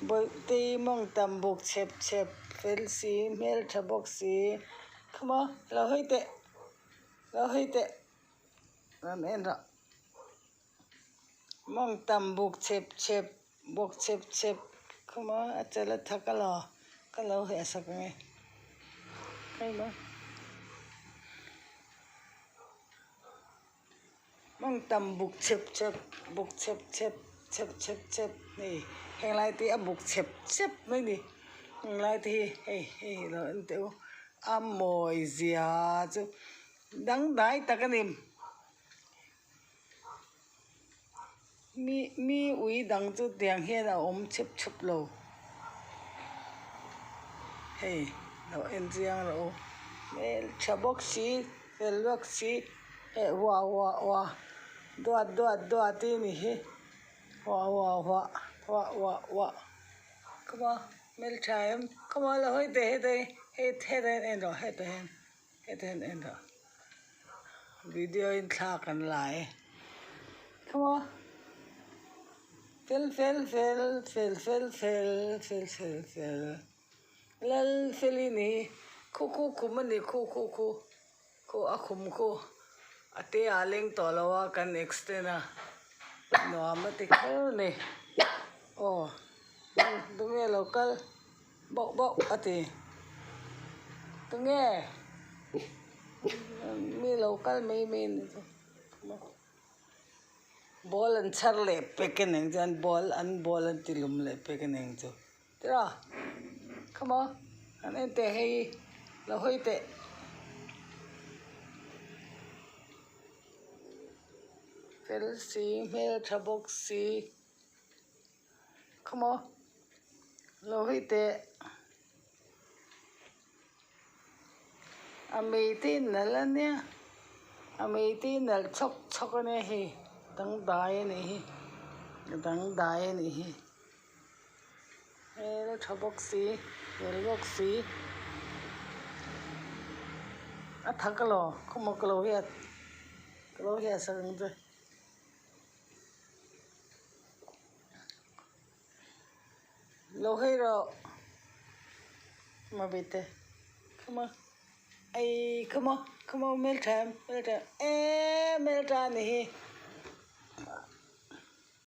Bawihtei mawngtam buk chhep chhep fel si hmeltha bawk si khawmaw lo hawi teh lo hawi teh rawn en rawh mawngtam buk chhep chhep buk chhep chhep khawmaw a chal a thak alaw ka lo heh sak ang e hei maw. Mawngtam buk chhep chhep buk chhep chhep chhep chhep chhep hei heng lai te hi a buk chhep chhep mai a ni heng lai te hi hei hei lo en teh u a mawi zia chu dangdai tak a ni mi mi ui dang chu tiang hian a awm chhep chhup lo hei lo en chiang rawh u hmeltha bawk si fel bawk si eh huah huah huah duat duat duat i ni hi huah huah huah huah huah huah khawmaw hmeltha em khawmaw lo hawi teh hetah hi hei hetah hian en rawh hetah hian hetah hian en rawh video in thla kan la e khawmaw fel fel fel fel fel fel fel fel fel lal feli ni hi khu khu khum a ni khu khu khu. Khu a khum khu a te ah leng tawh lo a kan extend a nuam a ti kher a ni aw tunge lo kal bauh bauh a ti tunge mi lo kal mai mai a ni chu ball an chhar leh pek a ning chuan ball an ball an ti lum leh pek a ning chu. Tira khawmaw an en teh hei lo hawi teh fel si hmeltha bawk si khawmaw lo hawi teh a mei te nalh a nia a mei te nalh chhawk chhawk a nia hei dangdai a nih hi dangdai a nih hi. Hmel a tha bawk si fel bawk si a thak alaw khawmaw ka lo hiat ka lo hiat sak ang che lo hawi rawh mawite khawmaw ei khawmaw khawmaw hmeltha em hmeltha em eee hmeltha a ni hi.